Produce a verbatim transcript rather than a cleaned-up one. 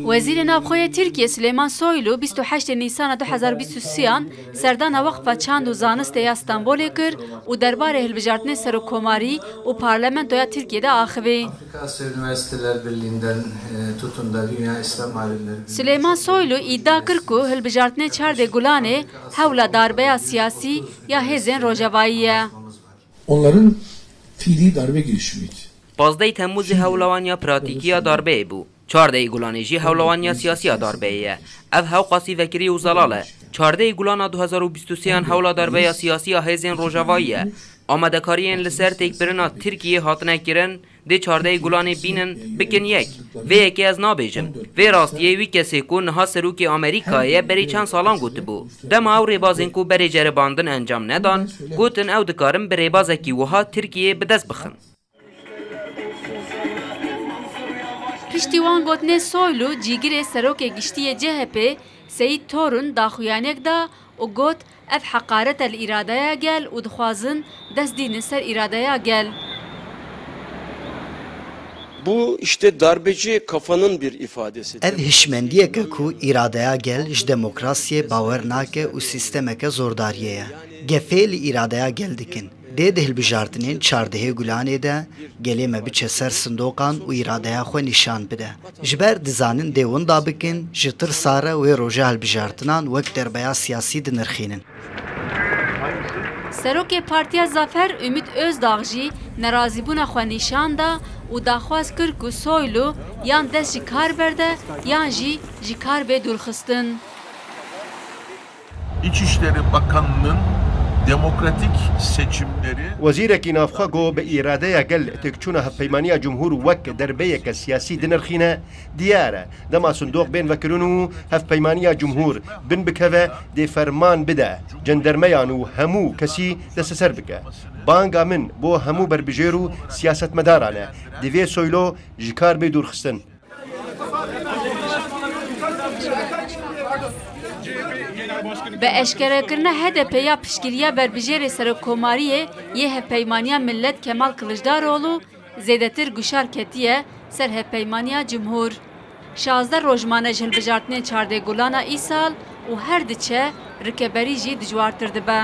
Wezîrê Navxwe yê Tirkiyê Silêman Soylu bîst û heştê Nîsana du hezar bîst û sêyan serdana Weqfa Çand û Zanistê ya Stenbolê kir û derbarê hilbijartinê serokkomarî û parlamentoya Tirkiyê de axivî. Afrika Asya Üniversiteler Birliği'nden e, tutun da Dünya İslam Alimleri Birliği. Silêman Soylu îdia kir ku hilbijartinê çardê Gulanê hewla darbeya siyasî ya hêzên Rojavayî ye. Onların fiili darbe girişimiydi. Pazdehê Temmûzê hewla wan ya pratîkî ya darbeyê bû. Çardehê Gulanê jî hewla wan ya siyasî ya darbeyê ye. Ev hewqasî vekirî û zelal e. Çardehê Gulana du hezar û bîst û sêyan hewla darbeya siyasî ya hêzên Rojavayî ye. Amadekariyên li ser têkbirina Tirkiyê hatine kirin, dê çardehê Gulanê bînin, bikin yek. Vê yekê ez nabêjim. Vê rastiyê wî kesê ku niha serokê Amerîkayê ye berî çend salan gotibû. Dema ew rêbazên ku berê ceribandin encam nedan, gotin ew dikarin bi rêbazekî wiha Tirkiyeyê bi dest bixin. Piştî wan gotinê Soylu, cîgirê serokê giştî yê C H P Seyîd Torun daxuyaniyek da û got, ev heqaret e li îradeya gel û dixwazin dest dînin ser îradeya gel. Bu işte darbeci kafanın bir ifadesidir. Ev hişmendiyek e ku îradeya gel ji demokrasiyê bawer nake û sîstemeke zordariyê ye. Gefê li îradeya gel dikin. Dê di hilbijartinên çardehê Gulanê de gelê me biçe ser sindoqan û îradeya xwe nîşan bide. Ji ber dizanin dê winda bikin, ji tirsa re wê roja hilbijartinan wek derbeya siyasî dinirxînin. Serokê Partiya Zafer Ümit Özdağ jî nerazîbûna xwe nîşan da û daxwaz kir ku Soylu yan dest ji kar berde yan jî ji kar bê dûrxistin. İçişleri Bakanı'nın demokratik seçimleri Wezîrekî navxwe got, bi îradeya gel têkçûna hevpeymaniya cumhûr wek derbeyeke siyasî dinirxîne, diyar e. Dema sindoq bên vekirin û hevpeymaniya cumhûr bin bikeve, dê ferman bide cendermeyan û hemû kesî desteser bike. Banga min bo hemû berbijêr û siyasetmedaran e. Divê Soylo ji kar bê dûrxistin. Bi eşkerekirina H D P ya piştgiriya berbijêrê serokkomariyê yê Hevpeymaniya Millet Kemal Kiliçdaroglu zêdetir guşar ketiye ser Hevpeymaniya Cumhur. Şazdeh roj mane ji hilbijartinên çardeh Gulana îsal û her diçe rikeberî jî dijwartir dibe.